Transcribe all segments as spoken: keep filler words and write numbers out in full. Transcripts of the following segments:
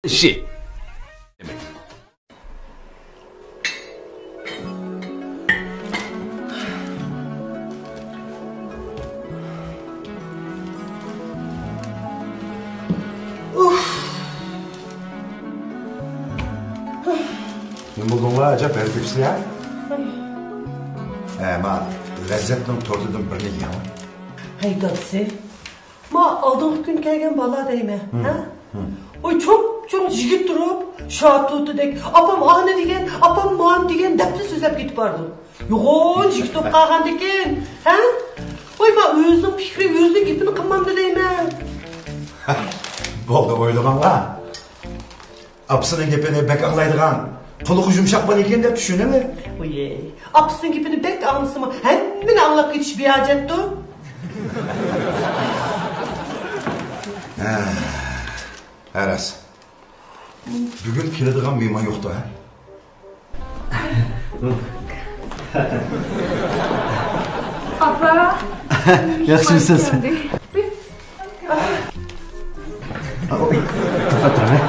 ئىشى. نېمە بولدۇڭلار، ئەجەب ھەرىكەتسىز ھە؟ ھە، ما لەززەتنىڭ تورتىدىن بىرنى يەڭ. ھەي دادىسى، ما ئالدىنقى كۈن كەلگەن بالا دەيمەن، ھە؟ ۋاي چوڭ-چوڭ يىگىت تۇرۇپ، شاتۇتىدەك، ئاپام ئانى دېگەن، ئاپام مانى دېگەن دەپلا سۆزلەپ كېتىپ بارىدۇ. يوغان يىگىت بولۇپ قالغاندىكىن، ھە؟ ۋاي ما ئۆزىنىڭ پىكرى، ئۆزىنىڭ گېپىنى قىلمامدۇ دەيمەن. بولدى، ئويلىغانغا. ئاپىسىنىڭ گېپىنى بەك ئاڭلايدىغان، قۇلىقى يۇمشاق بالا ئىكەن دەپ چۈشىنىمەن. ۋوي، ئاپىسىنىڭ گېپىنى بەك ئاڭلىسىمۇ، ھەممىنى ئاڭلاپ كېتىش بىھاجەتتۇ. ھە، ھە، راست. بۈگۈن كېلىدىغان مېھمان يوقتۇ، ھە؟ ئاپا. ياخشىمۇسىز؟ خوش كەلدىڭ. ئوي، توختاپ تۇرۇڭ، ھە.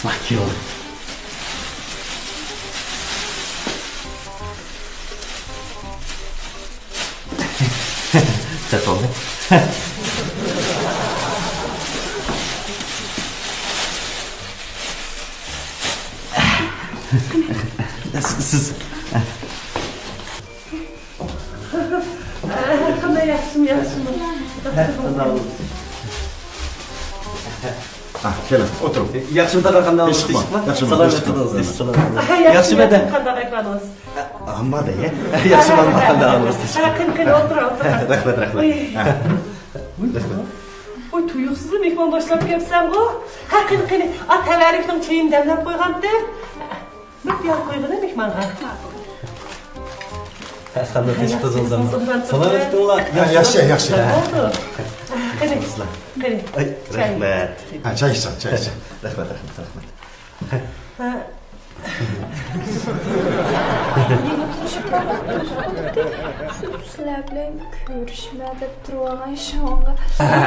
ۋاھ، كۈيۈۋالدىم. سەت بولدى. سىز. قانداق، ياخشىمۇ، ياخشىمۇ؟ ھە، قانداق بولدى؟ ھە، كېلىڭ، ئولتۇرۇڭ. ياخشىمۇ تاغا، قانداق بولدى؟ تىنچلىقمۇ؟ ياخشىمۇ؟ سالامەت بولۇڭ، تىنچلىق. ياخشىمۇ، ياخشىمۇ. قانداق ئەھۋالىڭىز؟ ئامما دەي. ياخشىمۇ، قانداق ئەھۋالىڭىز؟ ھە، قېنى، قېنى، ئولتۇرۇڭ، ئولتۇرۇڭ. رەھمەت، رەھمەت. ھە. ۋوي، تۇيۇقسىزلا مېھمان باشلاپ كەپسەنغۇ. ھە، قېنى، قېنى، ئا تەۋەررۈكنىڭ چېيىنى دەملەپ قويغانتىم. بىر پىيالە قويغىنە مېھمانغا. ھە، قانداق، تىنچ قىزىڭىزمۇ؟ سالامەت تۇرۇڭلار. ھە، ياخشى، ياخشى. ھە، بولدى. ھە، قېنى، قېنى. ئاي، چاي. رەھمەت. ھە، چاي ئىچسەڭ، چاي ئىچسەڭ. رەھمەت، رەھمەت، رەھمەت. ھە. سىلەر بىلەن كۆرۈشمە دەپ تۇرۇۋالغان شۇڭا.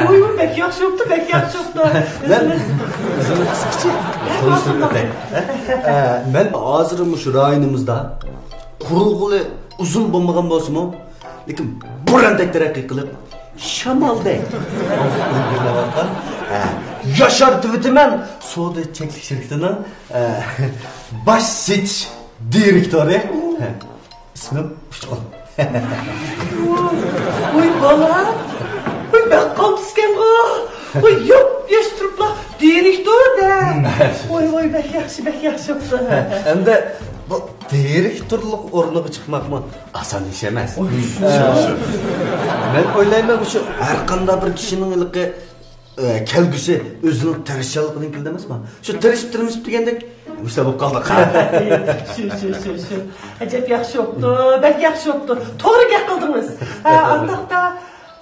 ۋوي، ۋوي، بەك ياخشى بوپتۇ، بەك ياخشى بوپتۇ. مەن ئۆزۈمنى قىسقىچە تونۇشتۇرۇپ ئۆتەي. ئە، مەن ھازىر مۇشۇ رايونىمىزدا قۇرۇلغىلى ئۇزۇن بولمىغان بولسىمۇ، لېكىن بوران بەك تەرەققىي قىلىپ، شامالدەك ئىلگىرىلەۋاتقان، ھە، ياشار تۈۋىتىمەن سودا چەكلىك شىركىتىنىڭ، ھە، باش سېتىش دىرېكتورى. ھە، ئىسمىم ئۇچقۇن. ۋوي بالا، ۋوي بەك قالتىسكەنغۇ. ۋوي ياپ ياش تۇرۇپلا دىرېكتور دە. ۋوي ۋوي بەك ياخشى، بەك ياخشى بوپتۇ. ئەمدى بۇ دىرېكتورلۇق ئورنىغا چىقماقمۇ ئاسان ئىش ئەمەس. ئوي، شۇ، شۇ، شۇ. مەن ئويلايمەن، مۇشۇ ھەر قانداق بىر كىشىنىڭ ھېلىقى، ئە، كەلگۈسى ئۆزىنىڭ تىرىشچانلىقىدىن كېلىدۇ ئەمەسمۇ؟ شۇ تىرىشىپ، تىرمىشىپ دېگەندەك، مۇشۇنداق بولۇپ قالدۇق. شۇ، شۇ، شۇ، شۇ. ئەجەب ياخشى بوپتۇ، بەك ياخشى بوپتۇ. توغرا گەپ قىلدىڭىز. ھە، ئانداقتا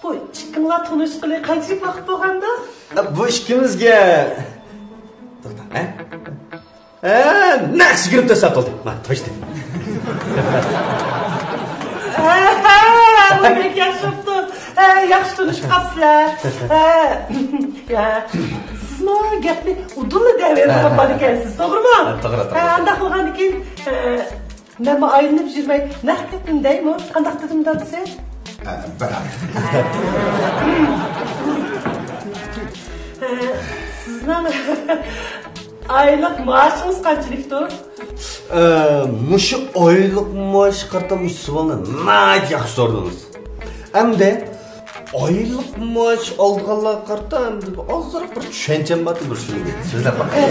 بۇ ئىككىڭلار تونۇشقىلى قانچىلىك ۋاقىت بولغاندۇ؟ ئە، بۇ ئىككىمىزگە، توختا، ھە؟ ھە، نەق يىگىرمە تۆت سائەت بولدى. ما، توشتى. ھە، ھە، بەك ياخشى بوپتۇ. ھە، ياخشى تونۇشۇپ قاپسىلەر. ھە. يا، سىزمۇ گەپنى ئۇدۇللا دەۋېرىدىغان بالا ئىكەنسىز، توغرىمۇ؟ ھە، توغرا، توغرا. ھە، ئانداق بولغاندىكىن، ھە، مەنمۇ ئايلىنىپ يۈرمەي، نەق گەپنى دەيمۇ؟ قانداق دېدىم، دادىسى؟ ھە، بىر. ھە، سىزنىڭ ئايلىق مائاشىڭىز قانچىلىكتۇر؟ ئە، مۇشۇ ئايلىق مائاشقا قارىتا مۇشۇ سوئالنى ناھايىتى ياخشى سورىدىڭىز. ئەمدى ئايلىق مائاش ئالىدىغانلارغا قارىتا ئەمدى ئازراق بىر چۈشەنچەم بار، بىر شۇنى سۆزلەپ باقاي.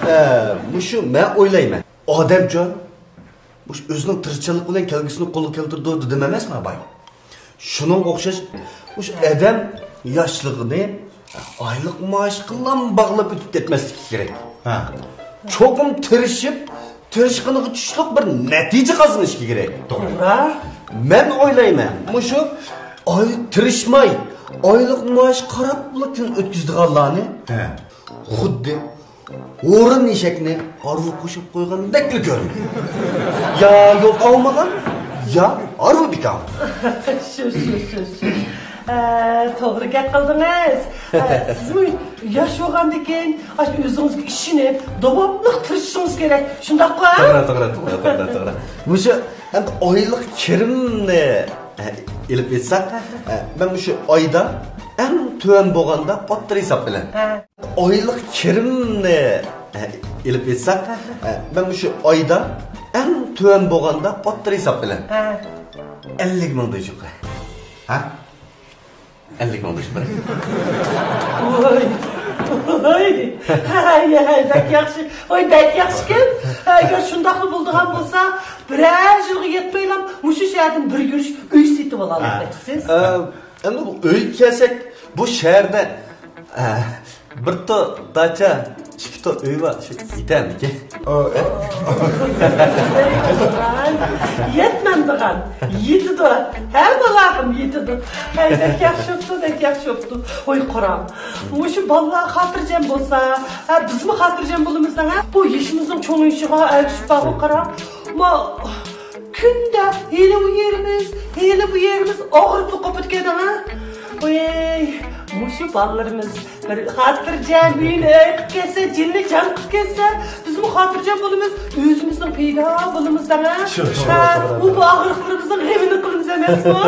ئە، مۇشۇ مەن ئويلايمەن. ئادەمچۇ، مۇشۇ ئۆزىنىڭ تىرىشچانلىقى بىلەن كەلگۈسىنى قولغا كەلتۈرىدۇ دېدىم ئەمەسمۇ بايا؟ شۇنىڭغا ئوخشاش، مۇشۇ ئادەم ياشلىقىنى ئايلىق مائاشقىلا باغلاپ ئۆتۈپ كەتمەسلىكى كېرەك. ھە. چوقۇم تىرىشىپ، تىرىشقىنىغا چۈشلۈك بىر نەتىجە قازىنىشى كېرەك. توغرا. مەن ئويلايمەن، مۇشۇ ئاي تىرىشماي، ئايلىق مائاش قاراپلا كۈن ئۆتكۈزىدىغانلارنى، ھە، خۇددى ھورۇن ئېشەكنى ھارۋا قوشۇپ قويغاندەكلا كۆرۈنىدۇ. يا يول ئاۋۇمىغان، يا ھارۋا بىكار. شۇ، شۇ، شۇ، شۇ. ھە، توغرا گەپ قىلدىڭىز. ھە، سىزمۇ ياش بولغاندىكىن، ئاشۇ ئۆزىڭىزگە ئىشىنىپ، داۋاملىق تىرىشىشىڭىز كېرەك. شۇنداققۇ، ھە؟ توغرا، توغرا، توغرا، توغرا، توغرا. مۇشۇ ئەمدى ئايلىق كىرىمنى، ھە، ئېلىپ ئېيتساق، ھە، مەن مۇشۇ ئايدا ئەڭ تۆۋەن بولغاندا ئوتتۇرا ھېساب بىلەن. ھە. ئايلىق كىرىمنى، ھە، ئېلىپ ئېيتساق، ھە، مەن مۇشۇ ئايدا ئەڭ تۆۋەن بولغاندا ئوتتۇرا ھېساب بىلەن، ھە، ئەللىك مىڭ دېيىشۇقى. ھە؟ ئەللىك مىڭ دېيىشۇقى. ۋاي، ۋاي، ھەي، ھەي، بەك ياخشى. ۋاي، بەك ياخشىكەن. ئەگەر شۇنداقلا بولىدىغان بولسا، بىرەر يىلغا يەتمەيلا مۇشۇ شەھەردىن بىر يۈرۈش ئۆي سېتىپ ئالالمايسىز. ئە، ئەمدى بۇ ئۆيگە كەلسەك، بۇ شەھەردە، ئە، بىر تو داچا، ئىككى تو ئۆي بار، شۇ يېتەرمىكىن؟ يەتمەمدىغان، يېتىدۇ. ھە، بالام، يېتىدۇ. ھەي، بەك ياخشى بوپتۇ، بەك ياخشى بوپتۇ. ۋاي، قاراڭ. مۇشۇ بالىلار خاتىرجەم بولسا، ھە، بىزمۇ خاتىرجەم بولىمىز، ھە. بۇ يېشىمىزنىڭ چوڭىيىشىغا ئەگىشىپ بارغۇ، قاراڭ. ما، كۈندە ھېلى ئۇ يېرىمىز، ھېلى بۇ يېرىمىز ئاغرىپلا قوپىدىكەن، ھە؟ ۋاي، مۇشۇ بالىلىرىمىز بىر خاتىرجەم ئۆينى ئۆي قىلىپ كەتسە، جېنىنى جان قىلىپ كەتسە، بىزمۇ خاتىرجەم بولىمىز، ئۆزىمىزنىڭ پەيدا بولىمىز، ھە؟ شۇ، شۇ، ھە، توغرا، ئۇ، توغرا. بۇ ئاغرىقلىرىمىزنىڭ غېمىنى قىلىمىز ئەمەسمۇ؟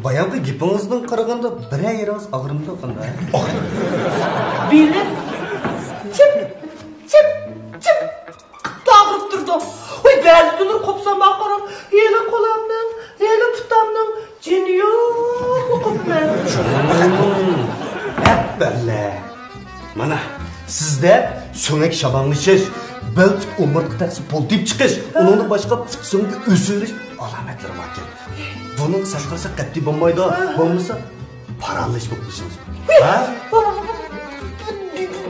بايامقى گېپىڭىزدىن قارىغاندا، بىرەر يېرىڭىز ئاغرىمدۇ قانداق؟ بېلىم چىپ، چىپ، چىپ قېتىپ ئاغرىپ تۇرىدۇ. ۋاي، بەزى كۈنلىرى قوپسام، قاراڭ، ھېلى قولامنىڭ، ھېلى پۇتامنىڭ جېنى يوقلا قوپىمەن. ھەپپەللە! مانا، سىزدە سۆڭەك شالاڭلىشىش، بەل پۇت ئومۇرتقا تەخسە پولتىيىپ چىقىش، ئۇنىڭدىن باشقا پۇت سۆڭىكى ئۆسۈۋېلىش ئالامەتلىرى باركەن. بۇنىڭغا سەل قارىساق قەتئىي بولمايدۇ، بولمىسا پارالىچ بولۇپ قېلىشىڭىز مۇمكىن. ھە؟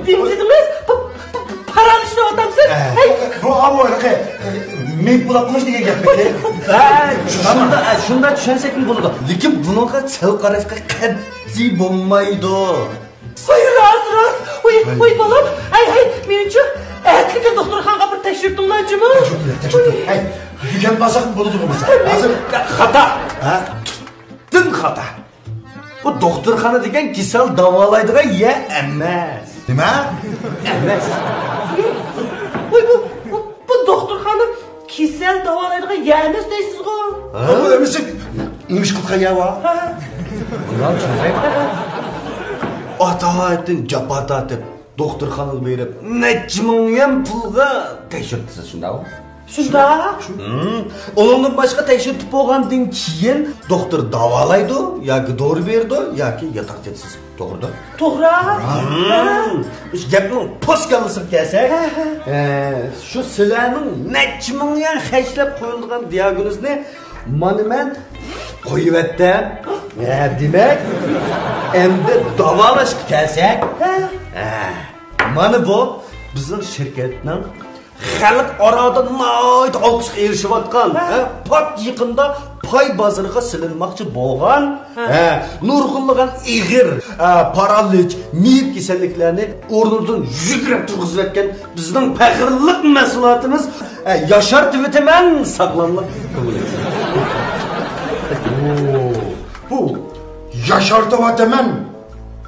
نېمە دېدىڭىز؟ پ-، پ-، پ-، پارالىچ دەۋاتامسىز؟ ھە. ھەي! بۇ ئامما ھېلىقى، ئە، مېيىپ بولاپ قېلىش دېگەن گەپمىكىن؟ ھە، شۇنداق، ھە، شۇنداق چۈشەنسەكمۇ بولىدۇ. لېكىن بۇنىڭغا سەل قاراشقا قەتئىي بولمايدۇ. ۋاي، راست، راست. ۋاي، ۋاي، بالام. ھەي، ھەي، مېنىڭچۇ، ئەتىلىكى دوختۇرخانىغا بىر تەكشۈرتۈڭلارچىمۇ؟ تەكشۈرتۈڭلار، تەكشۈرتۈڭلار. ھەي، دۈكەن بارساق بولىدۇ بولمىسا. ھەي، ھازىر. خاتا. ھە؟ تۈپتىن خاتا. بۇ دوختۇرخانا دېگەن كېسەل داۋالايدىغان يەر ئەمەس. نېمە؟ ئەمەس. ۋاي، بۇ، بۇ، بۇ دوختۇرخانا كېسەل داۋالايدىغان يەر ئەمەس دەيسىزغۇ؟ ھە؟ بۇ ئەمىسە نېمە ئىش قىلغان يەر بار؟ ھە. بۇنىڭ چۈشەنمەي. ئاتايتىن جاپا تارتىپ، دوختۇرخانىغا بېرىپ، نەچچە مىڭ يۈەن پۇلغا تەكشۈرتىسىز، شۇنداقمۇ؟ شۇنداق. ھىم. ئۇنىڭدىن باشقا، تەكشۈرتۈپ بولغاندىن كېيىن، دوختۇر داۋالايدۇ، ياكى دورا بېرىدۇ، ياكى ياتاق تېپىسىز. توغرىدۇ؟ توغرا. ھىم. مۇشۇ گەپنىڭ پوس كاللىسىغا كەلسەك، ھە، ھە. ئە، شۇ سىلەرنىڭ نەچچە مىڭ يۈەن خەجلەپ قويۇلىدىغان دىئاگنوزنى مانا مەن قويۇۋەتتىم. ھە، دېمەك، ئەمدى داۋالاشقا كەلسەك، ھە. ھە، مانا بۇ بىزنىڭ شىركەتنىڭ خەلق ئارادا ناھايىتى ئالقىشقا ئېرىشىۋاتقان، ھە، پات يېقىندا پاي بازىرىغا سېلىنماقچى بولغان، ھە، نۇرغۇنلىغان ئېغىر، ھە، پارالىچ، مېيىپ كېسەللىكلەرنى ئورنىدىن يۈگرەپ تۇرغۇزۇۋەتكەن بىزنىڭ پەخىرلىك مەھسۇلاتىمىز، ھە، ياشارتىۋېتىمەن ساغلاملىق كومپلېكسى. بۇ ياشارتىۋاتىمەن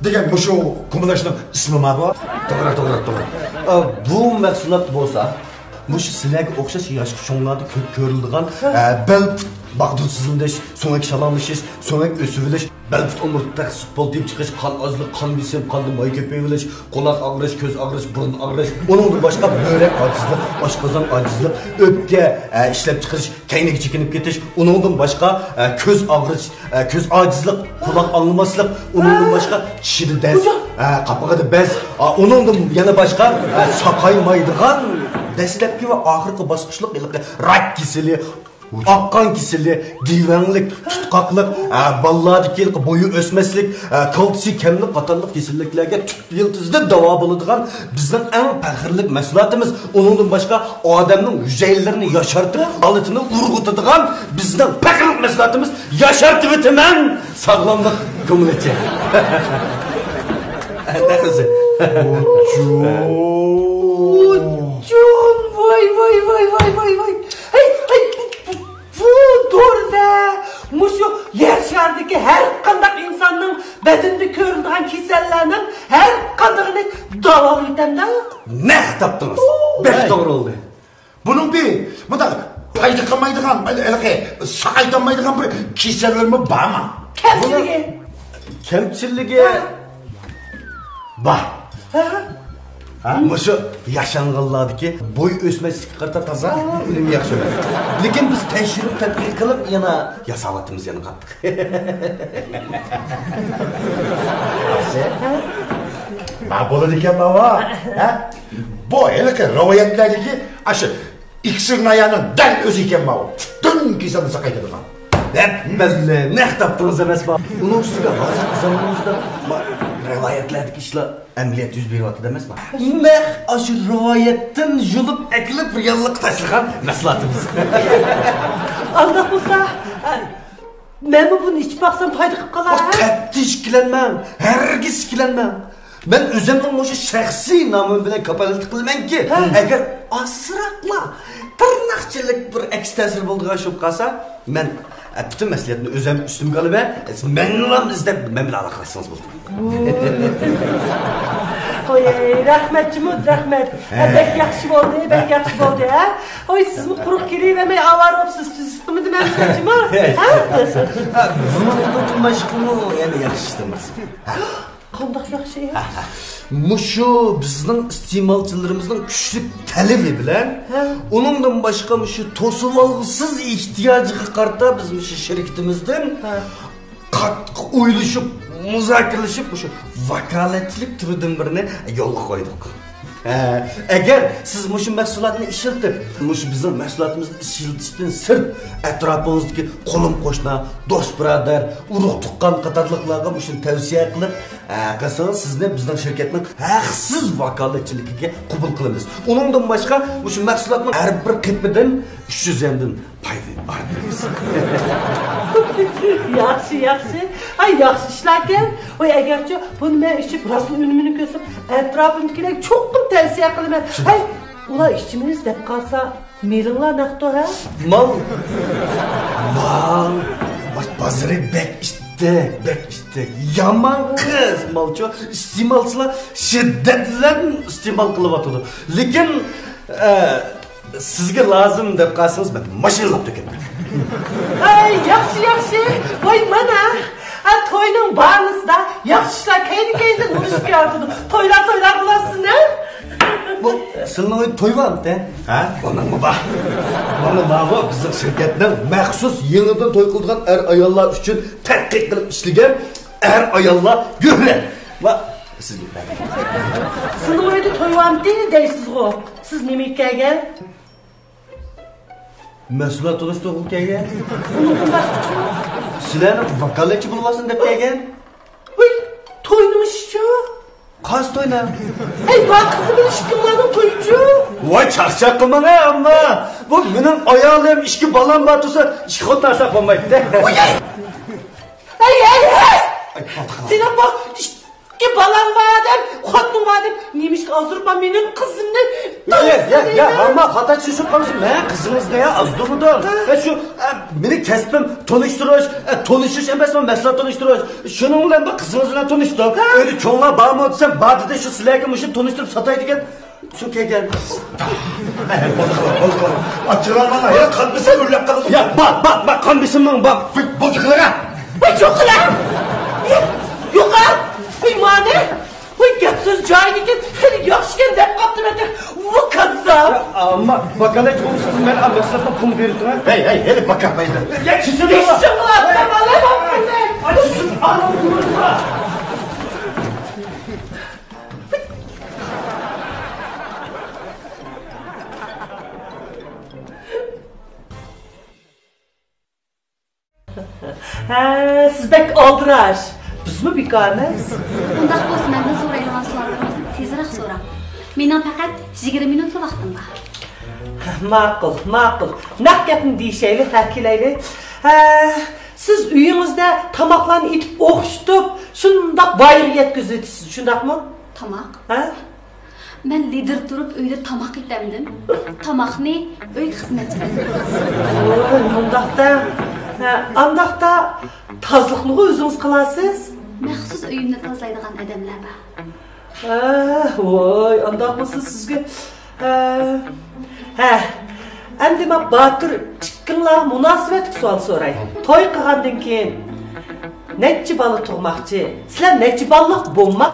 دېگەن مۇشۇ كومپلېكسنىڭ ئىسمىما بۇ؟ توغرا، توغرا، توغرا. ئا، بۇ مەھسۇلات بولسا، مۇشۇ سىلەرگە ئوخشاش ياشقا چوڭلاردا كۆپ كۆرۈلىدىغان، ھە، ئە، بەل پۇت باغدۇرسىزلىنىش، سۆڭەك شالاڭلىشىش، سۆڭەك ئۆسۈۋېلىش، بەل پۇت ئومۇرتقا تەخسە پولتىيىپ چىقىش، قان ئازلىق، قان بېسىم، قاندا ماي كۆپىيىۋېلىش، قۇلاق ئاغرىش، كۆز ئاغرىش، بۇرۇن ئاغرىش، ئۇنىڭدىن باشقا بۆرەك ئاجىزلىق، ئاشقازان ئاجىزلىق، ئۆپكە، ئە، ئىشلەپچىقىرىش، كەينىگە چېكىنىپ كېتىش، ئۇنىڭدىن باشقا، ئە، كۆز ئاغرىش، ئە، كۆز ئاجىزلىق، قۇلاق ئاڭلىماسلىق، ئۇنىڭدىن باشقا چىشىدا دەز، ئە، قاپىقىدا بەز، ئا، ئۇنىڭدىن يەنە باشقا، ئە، ساقايمايدىغان دەسلەپكى ۋە ئاخىرقى باسقۇچلۇق ھېلىقى راك كېسىلى، ئاق قان كېسىلى، دىۋەڭلىك، تۇتقاقلىق، ئە، بالىلاردىكى ھېلىقى بويى ئۆسمەسلىك، ئە، كالتسىي كەملىك قاتارلىق كېسەللىكلەرگە يىلتىزىدىن داۋا بولىدىغان بىزنىڭ ئەڭ پەخىرلىك مەھسۇلاتىمىز. ئۇنىڭدىن باشقا، ئادەمنىڭ ھۈجەيرىلىرىنى ياشارتىپ، ھالىتىنى ئۇرغۇتىدىغان بىزنىڭ پەخىرلىك مەھسۇلاتىمىز، ياشارتىۋېتىمەن ساغلاملىق كومپلېكسى. ئەندەخىسى. ۋوجۇن، ۋاي، ۋاي، ۋاي. ھەي، ھەي، بۇ، بۇ، بۇ دورىدە مۇشۇ يەر شارىدىكى ھەر قانداق ئىنساننىڭ بەدىنىدە كۆرۈلىدىغان كېسەللەرنىڭ ھەر قاندىقىنى داۋالايتتىم-دە. نەق تاپتىڭىز. بەك توغرا بولدى. بۇنىڭ بىر مۇنداق پايدا قىلمايدىغان، ھېلىقى ساقايتالمايدىغان بىر كېسەللىرىمۇ بارمۇ؟ كەمچىلىكى. كەمچىلىكى. ھە. بار. ھە؟ ھە؟ مۇشۇ ياشانغانلاردىكى بوي ئۆسمەسلىككە قارىتا تازا ئۈنۈمى ياخشى ئەمەس. لېكىن بىز تەكشۈرۈپ تەتقىق قىلىپ يەنە ياساۋاتىمىز يەنە قاتتىق. ياخشى. ما بولىدىكەن ماۋا؟ ھە؟ بۇ ھېلىقى رىۋايەتلەردىكى ئاشۇ ئىكسىر نايانىڭ دەل ئۆزى ئىكەن ماۋۇ. پۈتۈن كېسەلنى ساقايتىدىغان. ھە، بەللى، نەق تاپتىڭىز ئەمەسما؟ ئۇنىڭ ئۈستىگە ھازىرقى زامىنىمىزدا ما-، رىۋايەتلەردىكى ئىشلار ئەمەلىيەتتە يۈز بېرىۋاتىدۇ ئەمەسما؟ نەق ئاشۇ رىۋايەتتىن يۇلۇپ ئەكېلىپ رېئاللىققا تاشلىغان مەھسۇلاتىمىز. ئانداق بولسا، ئە، مەنمۇ بۇنى ئىچىپ باقسام پايدا قىلىپ قالار، ھە؟ قەتئىي ئىككىلەنمەڭ، ھەرگىز ئىككىلەنمەڭ. مەن ئۆزۈمنىڭ مۇشۇ شەخسىي نامىم بىلەن كاپالەتلىك قىلىمەنكى، ھە، ئەگەر ئازراقلا تىرناقچىلىك بىر ئەكس تەسىرى بولىدىغان ئىش بولۇپ قالسا، مەن، ئە، پۈتۈن مەسئۇلىيەتنى ئۆزۈم ئۈستۈمگە ئالىمەن. مەننىلا ئىزدەپ، مەن بىلەن ئالاقىلەشسىڭىز بولدى. ۋوي، رەھمەت جۇمۇ، رەھمەت. ھە، بەك ياخشى بولدى، بەك ياخشى بولدى، ھە؟ ۋوي، سىزمۇ قۇرۇق كېلىۋەرمەي ئاۋارە بولۇپسىز، تۈزۈپ قىلمىدىم مەن سىزنى جۇمۇ، ھە؟ ھە، بۇنىڭدىن باشقىمۇ يەنە ياخشى ئىشلىرىمىز. قانداق ياخشى؟ مۇشۇ بىزنىڭ ئىستېمالچىلىرىمىزنىڭ كۈچلۈك تەلىپى بىلەن، ھە، ئۇنىڭدىن باشقا مۇشۇ توسۇۋالغۇسىز ئېھتىياجىغا قارىتا بىز مۇشۇ شىركىتىمىزدىن، ھە، قاتتىق ئويلىشىپ، مۇزاكىرىلىشىپ، مۇشۇ ۋاكالەتچىلىك تۈرىدىن بىرنى يولغا قويدۇق. ھە، ئەگەر سىز مۇشۇ مەھسۇلاتنى ئىشلىتىپ، مۇشۇ بىزنىڭ مەھسۇلاتىمىزنى ئىشلىتىشتىن سىرت، ئەتراپىڭىزدىكى قولۇم-قوشنا، دوست-بۇرادەر، ئۇرۇق-تۇغقان قاتارلىقلارغا مۇشۇنى تەۋسىيە قىلىپ، ھە، قىلسىڭىز، سىزنى بىزنىڭ شىركەتنىڭ ھەقسىز ۋاكالەتچىلىكىگە قوبۇل قىلىمىز. ئۇنىڭدىن باشقا، مۇشۇ مەھسۇلاتنىڭ ھەر بىر قېپىدىن ئۈچ يۈز يەندىن پايدا ئارتىمىز. ياخشى، ياخشى. ھاي، ياخشى ئىشلاركەن. ۋاي، ئەگەرچۇ بۇنى مەن ئىچىپ، راستلا ئۈنۈمىنى كۆرسەم، ئەتراپىمدىكىلەرگە چوقۇم تەۋسىيە قىلىمەن. ھاي، ئۇلار ئىچىمىز دەپ قالسا، مېلىڭلار نەقتۇ، ھە؟ مال، مال، باش بازىرى بەك ئىتتىك، بەك ئىتتىك. يامان قىز، مالچۇ، ئىستېمالچىلار شىددەت بىلەن ئىستېمال قىلىۋاتىدۇ. لېكىن، ئە، سىزگە لازىم دەپ قالسىڭىز، مەن ماشىنىلاپ تۆكۈپ بېرەي. ئەي، ياخشى، ياخشى. ۋاي، مانا، ئە، توينىڭ باھانىسىدا ياخشى ئىشلار كەينى-كەينىدىن ئۇرۇشۇپ كېلىۋاتىدۇ. تويلار، تويلار بولۇۋاتسۇن، ھە؟ بۇ، سىلىنىڭ ئۆيدە توي بارمىكەن؟ ھە؟ بۇنىڭمۇ بار. مانا، ماۋۇ بىزنىڭ شىركەتنىڭ مەخسۇس يېڭىدىن توي قىلىدىغان ئەر-ئاياللار ئۈچۈن تەتقىق قىلىپ ئىشلىگەن ئەر-ئاياللار گۆھىرى. ۋا، سىزگە بەردىم. سىلىنىڭ ئۆيدە توي بارمىكەن دەيسىزغۇ؟ سىز نېمىگە كەلگەن؟ مەھسۇلات تونۇشتۇرغىلى كەلگەن. ئۇنىڭدىن باشقىچۇ؟ سىلەرنى ۋاكالەتچى بولۇۋالسۇن دەپ كەلگەن. ۋۇي، توينىڭ ئىشىچۇ؟ قايسى توينىڭ؟ ھەي، بار قىزى بىلەن ئىككىڭلارنىڭ تويىچۇ؟ ۋاي، چاقچاق قىلماڭ ھە، ئامما. بۇ مېنىڭ ئايالىم، ئىككى بالام بار تۇرسا، ئىككى خوتۇن ئالساق بولمايتتى. ۋۇي، ھەي! ھەي، ھەي، ھەي! سېنىڭ بۇ ئىككى بالاڭ بار ئادەم، خوتۇنۇڭ بار ئادەم، نېمىشقا ئازدۇرۇپلا مېنىڭ قىزىمنى يا، يا، يا، يا، ئامما خاتا چۈشىنىپ قالمىسۇن، مەن قىزىڭىزنى يا ئازدۇرمىدىم. ھە، شۇ، ئە، مېنىڭ كەسپىم تونۇشتۇرۇش، ئە، تونۇشۇش ئەمەسمۇ، مەھسۇلات تونۇشتۇرۇش. شۇنىڭ بىلەن بىر قىزىڭىز بىلەن تونۇشتۇم. ھە. ئۆيدە چوڭلار بارمۇ دېسەم، بار دېدى، شۇ سىلەرگە مۇشۇ تونۇشتۇرۇپ ساتاي دېگەن. شۇ كەلگەن. ئاچچىقلانماڭلار، يا قان بېسىم ئۆرلەپ قالىدۇ. يا، بار، بار، بار، قان بېسىمىڭ بار. بۇ، بۇ جىقىلىغا. ۋاي، جىقىلىغا. يوقا. ۋاي، مانا. ۋاي، گەپ سۆز جايىدىكەن، خېلى ياخشىكەن دەپ قاپتىمەن. ۋۇ، كاززاپ. ئامما ۋاكالەتچى بولمىسىڭىز، مەن ئا مەھسۇلاتنىڭ پۇلىنى بېرىپ تۇرۇڭ. ھەي، ھەي، ھېلى ۋاكالەت. يا، چۈشۈرۈڭ. ئىشىڭلار تامام. ھە، سىز بەك ئالدىراش. بىزمۇ بىكار ئەمەس. ئۇنداق بولسا مەندىن سورايدىغان سوئاللىرىڭىزنى تېزرەك سوراڭ. مېنىڭ پەقەت يىگىرمە مىنۇتلا ۋاقتىم بار. ماقۇل، ماقۇل. نەق گەپنى دېيىشەيلى، ھە، كېلەيلى. ھە، سىز ئۆيىڭىزدە تاماقلارنى ئېتىپ ئوخشىتىپ، شۇنداق ۋايىغا يەتكۈزۈۋېتىسىز، شۇنداقمۇ؟ تاماق؟ ھە؟ مەن لىدىر تۇرۇپ ئۆيدە تاماق ئېتەمدىم. تاماقنى ئۆي خىزمەتچىلىرى ئېتىدۇ. ۋاي، مۇنداق دەڭ. ھە، ئانداقتا تازىلىقنىغۇ ئۆزىڭىز قىلارسىز؟ مەخسۇس ئۆيۈمنى تازىلايدىغان ئادەملەر بار. ھە، ۋاي، ئانداق بولسا سىزگە، ھە. ھە، ئەمدى ما باتۇر ئىككىڭلارغا مۇناسىۋەتلىك سوئال سوراي. توي قىلغاندىن كېيىن نەچچە بالا تۇغماقچى؟ سىلەر نەچچە بالىلىق بولماق